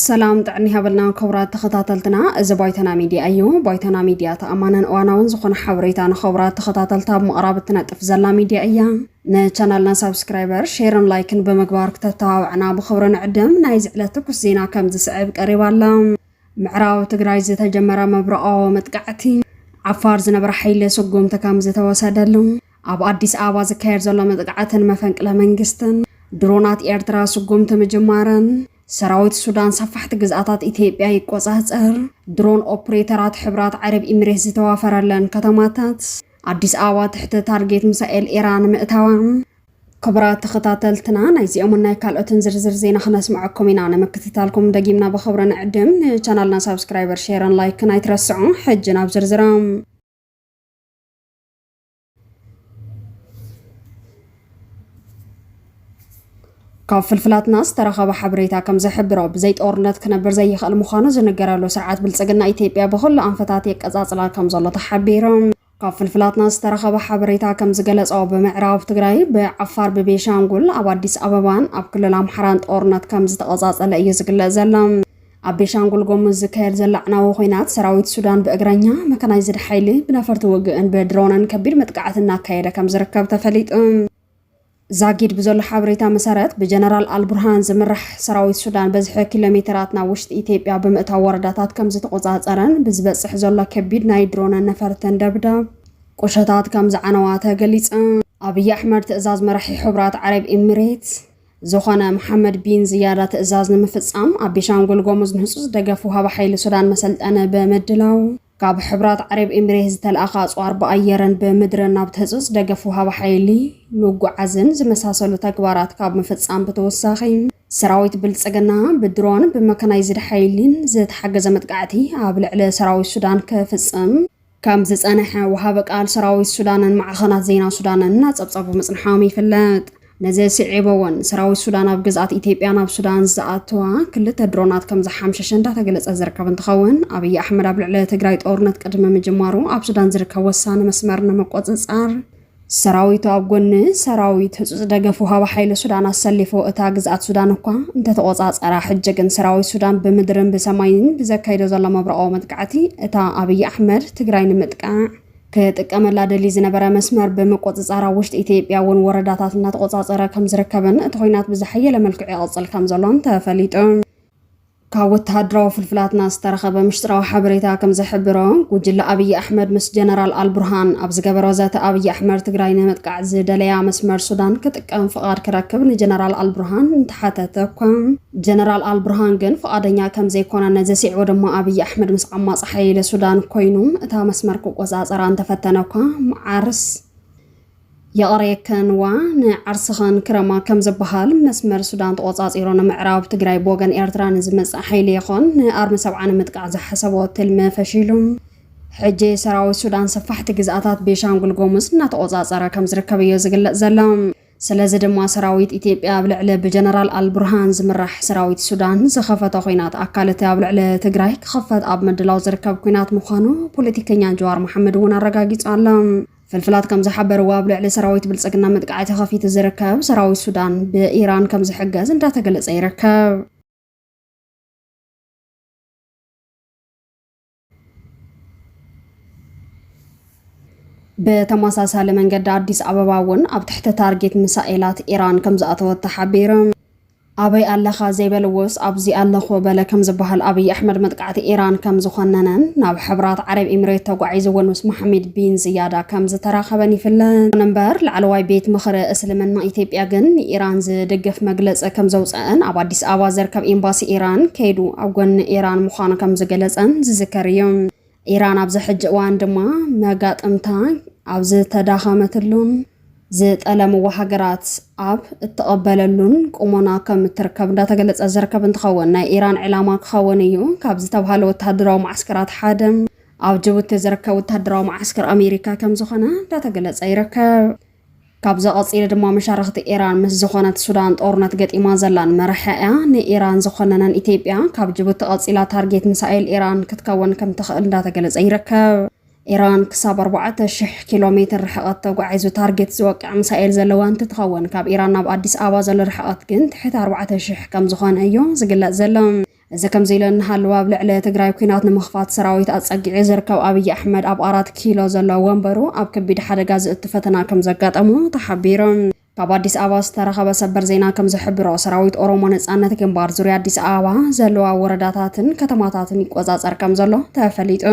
ሰላም ጥዕና ይሃበልና ክቡራት ተኸታተልትና፣ እዚ ባይቶና ሚድያ እዩ። ባይቶና ሚድያ ተኣማንን እዋናውን ዝኾነ ሓበሬታ ንኽቡራት ተኸታተልታ ኣብ ምቕራብ እትነጥፍ ዘላ ሚድያ እያ። ንቻናልና ሳብስክራይበር፣ ሼርን ላይክን ብምግባር ክተተባብዕና ብኽብሪ ንዕድም። ናይዚ ዕለት ትኩስ ዜና ከም ዝስዕብ ቀሪባ ኣላ። ምዕራብ ትግራይ ዝተጀመረ መብረቓዊ መጥቃዕቲ፣ ዓፋር ዝነበረ ሓይሊ ስጉምቲ ከም ዝተወሰደሉ፣ ኣብ ኣዲስ ኣበባ ዝካየድ ዘሎ መጥቃዕትን መፈንቅለ መንግስትን፣ ድሮናት ኤርትራ ስጉምቲ ምጅማረን፣ ሰራዊት ሱዳን ሰፋሕቲ ግዝኣታት ኢትዮጵያ ይቆጻጸር፣ ድሮን ኦፕሬተራት ሕብራት ዓረብ ኢሚሬት ዝተዋፈረለን ከተማታት፣ ኣዲስ ኣበባ ትሕቲ ታርጌት ሚሳኤል ኢራን ምእታዋ። ክቡራት ተኸታተልትና፣ ናይዚኦምን ናይ ካልኦትን ዝርዝር ዜና ክነስምዐኩም ኢና። ንምክትታልኩም ደጊምና ብኽብሪ ንዕድም። ንቻናልና ሳብስክራይበር፣ ሼርን ላይክን ኣይትረስዑ። ሕጂ ናብ ዝርዝሮም። ካብ ፍልፍላትና ዝተረኸበ ሓበሬታ ከም ዝሕብሮ፣ ብዘይ ጦርነት ክነብር ዘይኽእል ምዃኑ ዝንገረሉ ስርዓት ብልጽግና፣ ኢትዮጵያ ብኹሉ ኣንፈታት የቀጻጽላ ከም ዘሎ ተሓቢሩ። ካብ ፍልፍላትና ዝተረኸበ ሓበሬታ ከም ዝገለጾ፣ ብምዕራብ ትግራይ፣ ብዓፋር፣ ብቤሻንጉል፣ ኣብ ኣዲስ ኣበባን ኣብ ክልል ኣምሓራን ጦርነት ከም ዝተቐጻጸለ እዩ ዝግለጽ ዘሎ። ኣብ ቤሻንጉል ጎሙዝ ዝካየድ ዘሎ ኣዕናዊ ኲናት፣ ሰራዊት ሱዳን ብእግረኛ፣ መካናይዝድ ሓይሊ፣ ብነፈርቲ ውግእን ብድሮንን ከቢድ መጥቃዕቲ እናካየደ ከም ዝርከብ ተፈሊጡ። ዛጊድ ብዘሎ ሓበሬታ መሰረት፣ ብጀነራል ኣልቡርሃን ዝምራሕ ሰራዊት ሱዳን በዝሒ ኪሎ ሜተራት ናብ ውሽጢ ኢትዮጵያ ብምእታው ወረዳታት ከም ዝተቆጻጸረን፣ ብዝበጽሕ ዘሎ ከቢድ ናይ ድሮንን ነፈርትን ደብዳብ ቁሸታት ከም ዝዓነዋ ተገሊጹ። ኣብይ ኣሕመድ ትእዛዝ መራሒ ሕቡራት ዓረብ ኤሚሬት ዝኾነ መሓመድ ቢን ዝያዳ ትእዛዝ ንምፍጻም፣ ኣብ ቤሻንጉል ጎሙዝ ንህጹጽ ደገፍ ወሃቢ ሓይሊ ሱዳን መሰልጠኒ ብምድላው፣ ካብ ሕብራት ዓረብ ኤሚሬት ዝተለኣኸ ኣጽዋር ብኣየርን ብምድርን ናብቲ ህጹጽ ደገፍ ወሃቢ ሓይሊ ምጉዓዝን ዝመሳሰሉ ተግባራት ካብ ምፍጻም ብተወሳኺ፣ ሰራዊት ብልጽግና ብድሮን ብመካናይዝድ ሓይሊን ዝተሓገዘ መጥቃዕቲ ኣብ ልዕሊ ሰራዊት ሱዳን ክፍጽም ከም ዝጸንሐ ወሃቢ ቃል ሰራዊት ሱዳንን ማዕኸናት ዜና ሱዳንን እናጸብጸቡ ምጽንሖም ይፍለጥ። ነዚ ስዒቡ እውን፣ ሰራዊት ሱዳን ኣብ ግዝኣት ኢትዮጵያ ናብ ሱዳን ዝኣተዋ ክልተ ድሮናት ከም ዝሓምሸሸ እንዳተገለጸ ዝርከብ እንትኸውን፣ ኣብይ ኣሕመድ ኣብ ልዕሊ ትግራይ ጦርነት ቅድሚ ምጅማሩ፣ ኣብ ሱዳን ዝርከብ ወሳኒ መስመር ንምቁጽጻር፣ ሰራዊቱ ኣብ ጎኒ ሰራዊት ህጹጽ ደገፍ ወሃቢ ሓይሊ ሱዳን ኣሰሊፉ፣ እታ ግዝኣት ሱዳን እኳ እንተተቆጻጸራ፣ ሕጂ ግን ሰራዊት ሱዳን ብምድርን ብሰማይን ብዘካይዶ ዘሎ መብረቓዊ መጥቃዕቲ፣ እታ ኣብይ ኣሕመድ ትግራይ ንምጥቃዕ ክጥቀመላ ደልዩ ዝነበረ መስመር ብምቁጽጻር፣ ኣብ ውሽጢ ኢትዮጵያ እውን ወረዳታት እናተቆጻጸረ ከም ዝርከብን እቲ ኲናት ብዝሓየለ መልክዑ ይቕጽል ከም ዘሎን ተፈሊጡ። ካብ ወተሃደራዊ ፍልፍላትና ዝተረኸበ ምሽጥራዊ ሓበሬታ ከም ዝሕብሮ፣ ጉጅለ ኣብይ ኣሕመድ ምስ ጀነራል ኣልቡርሃን ኣብ ዝገበሮ ዘተ፣ ኣብይ ኣሕመድ ትግራይ ንምጥቃዕ ዝደለያ መስመር ሱዳን ክጥቀም ፍቓድ ክረክብ ንጀነራል ኣልቡርሃን እንተሓተተ እኳ፣ ጀነራል ኣልቡርሃን ግን ፍቓደኛ ከም ዘይኮነ፣ ነዚ ስዒቡ ድማ ኣብይ ኣሕመድ ምስ ዓማጺ ሓይሊ ሱዳን ኮይኑ እታ መስመር ክቆጻጸራ እንተፈተነ እኳ፣ መዓርስ የቕረየክንዋ ንዓርስኽን ክረማ ከም ዝበሃል፣ መስመር ሱዳን ተቖጻጺሩ ንምዕራብ ትግራይ ብወገን ኤርትራ ንዝመጽእ ሓይሊ ይኹን ንኣርሚ ሰብዓ ንምጥቃዕ ዝሓሰቦ ትልሚ ፈሺሉ። ሕጂ ሰራዊት ሱዳን ሰፋሕቲ ግዝኣታት ቤሻንጉል ጎሙዝ እናተቖጻጸረ ከም ዝርከብ እዩ ዝግለጽ ዘሎ። ስለዚ ድማ ሰራዊት ኢትዮጵያ ኣብ ልዕሊ ብጀነራል ኣልቡርሃን ዝምራሕ ሰራዊት ሱዳን ዝኸፈቶ ኲናት ኣካል እቲ ኣብ ልዕሊ ትግራይ ክኽፈት ኣብ ምድላው ዝርከብ ኲናት ምዃኑ ፖለቲከኛ ጀዋር መሓመድ እውን ኣረጋጊጹ ኣሎ። ፍልፍላት ከም ዝሓበርዎ፣ ኣብ ልዕሊ ሰራዊት ብልጽግና መጥቃዕቲ ከፊቱ ዝርከብ ሰራዊት ሱዳን ብኢራን ከም ዝሕገዝ እንዳተገለጸ ይርከብ። ብተመሳሳሊ መንገዲ፣ ኣዲስ ኣበባ እውን ኣብ ትሕቲ ታርጌት ሚሳኤላት ኢራን ከም ዝኣተወት ተሓቢሩ። ኣበይ ኣለኻ ዘይበልዎስ፣ ኣብዚ ኣለኹ በለ ከም ዝበሃል፣ ኣብይ ኣሕመድ መጥቃዕቲ ኢራን ከም ዝኾነነን ናብ ሕብራት ዓረብ ኤምሬት ተጓዒዙ እውን ምስ መሓሚድ ቢን ዝያዳ ከም ዝተራኸበን ይፍለጥ። ይኹን እምበር፣ ላዕለዋይ ቤት ምኽሪ እስልምና ኢትዮጵያ ግን ንኢራን ዝድግፍ መግለጺ ከም ዘውፀአን ኣብ ኣዲስ ኣበባ ዝርከብ ኤምባሲ ኢራን ከይዱ ኣብ ጎኒ ኢራን ምዃኑ ከም ዝገለጸን ዝዝከር እዩ። ኢራን ኣብዚ ሕጂ እዋን ድማ መጋጥምታ ኣብ ዝተዳኸመትሉን ዝጠለምዎ ሃገራት ኣብ እትቐበለሉን ቁመና ከም እትርከብ እንዳተገለጸ ዝርከብ እንትኸውን፣ ናይ ኢራን ዕላማ ክኸውን እዩ ካብ ዝተባሃለ ወታደራዊ መዓስከራት ሓደ ኣብ ጅቡቲ ዝርከብ ወታደራዊ መዓስከር ኣሜሪካ ከም ዝኾነ እንዳተገለጸ ይርከብ። ካብዚ ቀጺሉ ድማ መሻርኽቲ ኢራን ምስ ዝኾነት ሱዳን ጦርነት ገጢማ ዘላን መራሒኣ ንኢራን ዝኾነነን ኢትዮጵያ ካብ ጅቡቲ ቀጺላ ታርጌት ሚሳኤል ኢራን ክትከውን ከም ትኽእል እንዳተገለጸ ይርከብ። ኢራን ክሳብ ኣርባዕተ ሽሕ ኪሎ ሜትር ርሕቐት ተጓዒዙ ታርጌት ዝወቅዕ ሚሳኤል ዘለዋ እንትትኸውን፣ ካብ ኢራን ናብ ኣዲስ ኣበባ ዘሎ ርሕቐት ግን ትሕቲ ኣርባዕተ ሽሕ ከም ዝኾነ እዩ ዝግለጽ ዘሎ። እዚ ከምዚ ኢሉ እናሃለወ፣ ኣብ ልዕሊ ትግራይ ኲናት ንምኽፋት ሰራዊት ኣጸጊዑ ዝርከብ ኣብይ ኣሕመድ፣ ኣብ ኣራት ኪሎ ዘሎ ወንበሩ ኣብ ከቢድ ሓደጋ ዘእቱ ፈተና ከም ዘጋጠሞ ተሓቢሩ። ካብ ኣዲስ ኣበባ ዝተረኸበ ሰበር ዜና ከም ዝሕብሮ፣ ሰራዊት ኦሮሞ ነጻነት ግንባር ዙርያ ኣዲስ ኣበባ ዘለዋ ወረዳታትን ከተማታትን ይቆጻጸር ከም ዘሎ ተፈሊጡ።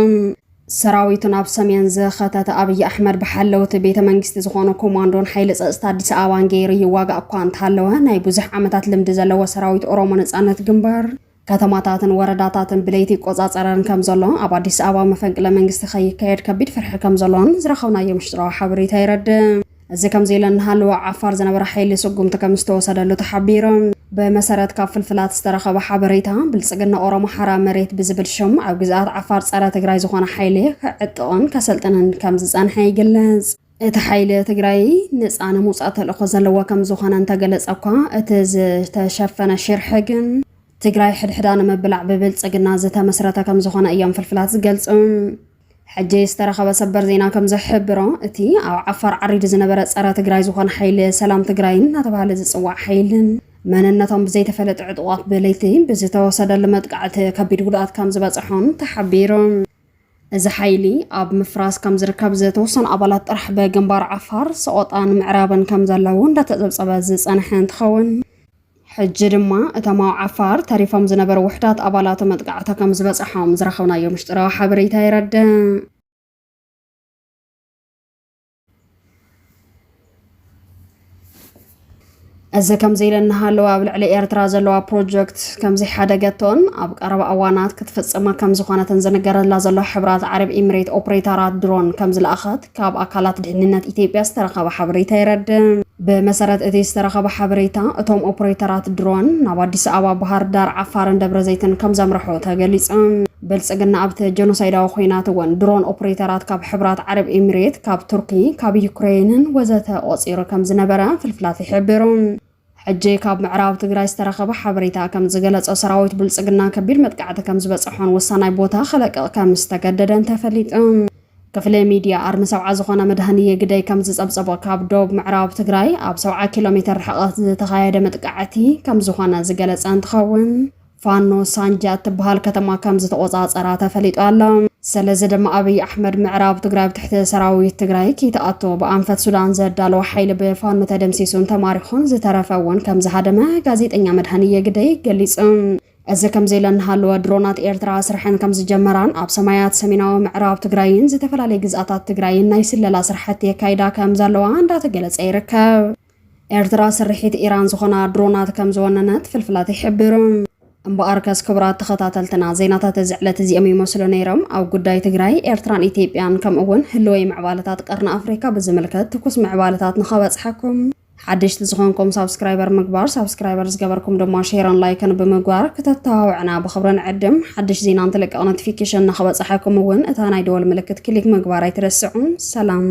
ሰራዊቱ ናብ ሰሜን ዝኸተተ ኣብይ ኣሕመድ፣ ብሓለውቲ ቤተ መንግስቲ ዝኾኑ ኮማንዶን ሓይሊ ጸጥታ ኣዲስ ኣበባን ገይሩ ይዋጋእ እኳ እንተሃለወ፣ ናይ ብዙሕ ዓመታት ልምዲ ዘለዎ ሰራዊት ኦሮሞ ነጻነት ግንባር ከተማታትን ወረዳታትን ብለይቲ ይቆጻጸረን ከም ዘሎ፣ ኣብ ኣዲስ ኣበባ መፈንቅለ መንግስቲ ከይካየድ ከቢድ ፍርሒ ከም ዘሎን ዝረኸብናዮ ምሽጥራዊ ሓበሬታ የረድእ። እዚ ከምዚ ኢሉ እናሃለወ፣ ዓፋር ዝነበረ ሓይሊ ስጉምቲ ከም ዝተወሰደሉ ተሓቢሩ። ብመሰረት ካብ ፍልፍላት ዝተረኸበ ሓበሬታ፣ ብልጽግና ኦሮሞ ሓራ መሬት ብዝብል ሽም ኣብ ግዝኣት ዓፋር ጸረ ትግራይ ዝኾነ ሓይሊ ክዕጥቕን ከሰልጥንን ከም ዝጸንሐ ይግለጽ። እቲ ሓይሊ ትግራይ ነጻ ንምውጻእ ተልእኾ ዘለዎ ከም ዝኾነ እንተገለጸ እኳ፣ እቲ ዝተሸፈነ ሽርሒ ግን ትግራይ ሕድሕዳ ንምብላዕ ብብልጽግና ዝተመስረተ ከም ዝኾነ እዮም ፍልፍላት ዝገልጹ። ሕጂ ዝተረኸበ ሰበር ዜና ከም ዝሕብሮ፣ እቲ ኣብ ዓፋር ዓሪዱ ዝነበረ ጸረ ትግራይ ዝኾነ ሓይሊ ሰላም ትግራይ እናተባህለ ዝጽዋዕ ሓይልን መንነቶም ብዘይተፈለጠ ዕጡቓት ብለይቲ ብዝተወሰደሉ መጥቃዕቲ ከቢድ ጉድኣት ከም ዝበጽሖን ተሓቢሩ። እዚ ሓይሊ ኣብ ምፍራስ ከም ዝርከብ፣ ዝተወሰኑ ኣባላት ጥራሕ ብግንባር ዓፋር ሰቆጣን ምዕራብን ከም ዘለዉ እንዳተጸብጸበ ዝጸንሐ እንትኸውን፣ ሕጂ ድማ እቶም ኣብ ዓፋር ተሪፎም ዝነበሩ ውሕዳት ኣባላቱ መጥቃዕቲ ከም ዝበጽሖም ዝረኸብናዮ ምሽጥራዊ ሓበሬታ የረድእ። እዚ ከምዚ ኢሉ እናሃለወ፣ ኣብ ልዕሊ ኤርትራ ዘለዋ ፕሮጀክት ከም ዘይሓደገቶን ኣብ ቀረባ እዋናት ክትፍጽማ ከም ዝኾነትን ዝንገረላ ዘሎ ሕብራት ዓረብ ኤሚሬት ኦፕሬተራት ድሮን ከም ዝለኣኸት ካብ ኣካላት ድሕንነት ኢትዮጵያ ዝተረኸበ ሓበሬታ የረድእ። ብመሰረት እቲ ዝተረኸበ ሓበሬታ፣ እቶም ኦፕሬተራት ድሮን ናብ ኣዲስ ኣበባ፣ ባህር ዳር፣ ዓፋርን ደብረ ዘይትን ከም ዘምርሑ ተገሊጹ። ብልጽግና ኣብቲ ጀኖሳይዳዊ ኲናት እውን ድሮን ኦፕሬተራት ካብ ሕብራት ዓረብ ኤሚሬት፣ ካብ ቱርኪ፣ ካብ ዩክሬንን ወዘተ ቆጺሩ ከም ዝነበረ ፍልፍላት ይሕብሩ። ሕጂ ካብ ምዕራብ ትግራይ ዝተረኸበ ሓበሬታ ከም ዝገለጾ፣ ሰራዊት ብልጽግና ከቢድ መጥቃዕቲ ከም ዝበጽሖን ወሳናይ ቦታ ክለቅቕ ከም ዝተገደደን ተፈሊጡ። ክፍለ ሚድያ ኣርሚ ሰብዓ ዝኾነ መድሃንየ ግደይ ከም ዝጸብጸቦ፣ ካብ ዶብ ምዕራብ ትግራይ ኣብ ሰብዓ ኪሎ ሜትር ርሕቐት ዝተኻየደ መጥቃዕቲ ከም ዝኾነ ዝገለጸ እንትኸውን፣ ፋኖ ሳንጃ እትበሃል ከተማ ከም ዝተቆጻጸራ ተፈሊጡ ኣሎ። ስለዚ ድማ ኣብይ ኣሕመድ ምዕራብ ትግራይ ኣብ ትሕቲ ሰራዊት ትግራይ ከይትኣቱ ብኣንፈት ሱዳን ዘዳለወ ሓይሊ ብፋኖ ተደምሲሱን ተማሪኹን ዝተረፈ እውን ከም ዝሃደመ ጋዜጠኛ መድሃንየ ግደይ ገሊጹ። እዚ ከምዚ ኢሉ እናሃለወ፣ ድሮናት ኤርትራ ስርሐን ከም ዝጀመራን ኣብ ሰማያት ሰሜናዊ ምዕራብ ትግራይን ዝተፈላለዩ ግዝኣታት ትግራይን ናይ ስለላ ስራሕቲ የካይዳ ከም ዘለዋ እንዳተገለጸ ይርከብ። ኤርትራ ስርሒት ኢራን ዝኾና ድሮናት ከም ዝወነነት ፍልፍላት ይሕብሩ። እምበኣርከስ ክቡራት ተኸታተልትና፣ ዜናታት እዚ ዕለት እዚኦም ይመስሉ ነይሮም። ኣብ ጉዳይ ትግራይ፣ ኤርትራን ኢትዮጵያን ከምኡ እውን ህልወይ ምዕባለታት ቀርኒ ኣፍሪካ ብዝምልከት ትኩስ ምዕባለታት ንኸበጽሐኩም ሓደሽቲ ዝኾንኩም ሳብስክራይበር ምግባር፣ ሳብስክራይበር ዝገበርኩም ድማ ሼርን ላይክን ብምግባር ክተተባብዑና ብኽብሪ ንዕድም። ሓድሽ ዜና እንትልቀቕ ኖቲፊኬሽን ንኸበጽሐኩም እውን እታ ናይ ደወል ምልክት ክሊክ ምግባር ኣይትረስዑ። ሰላም።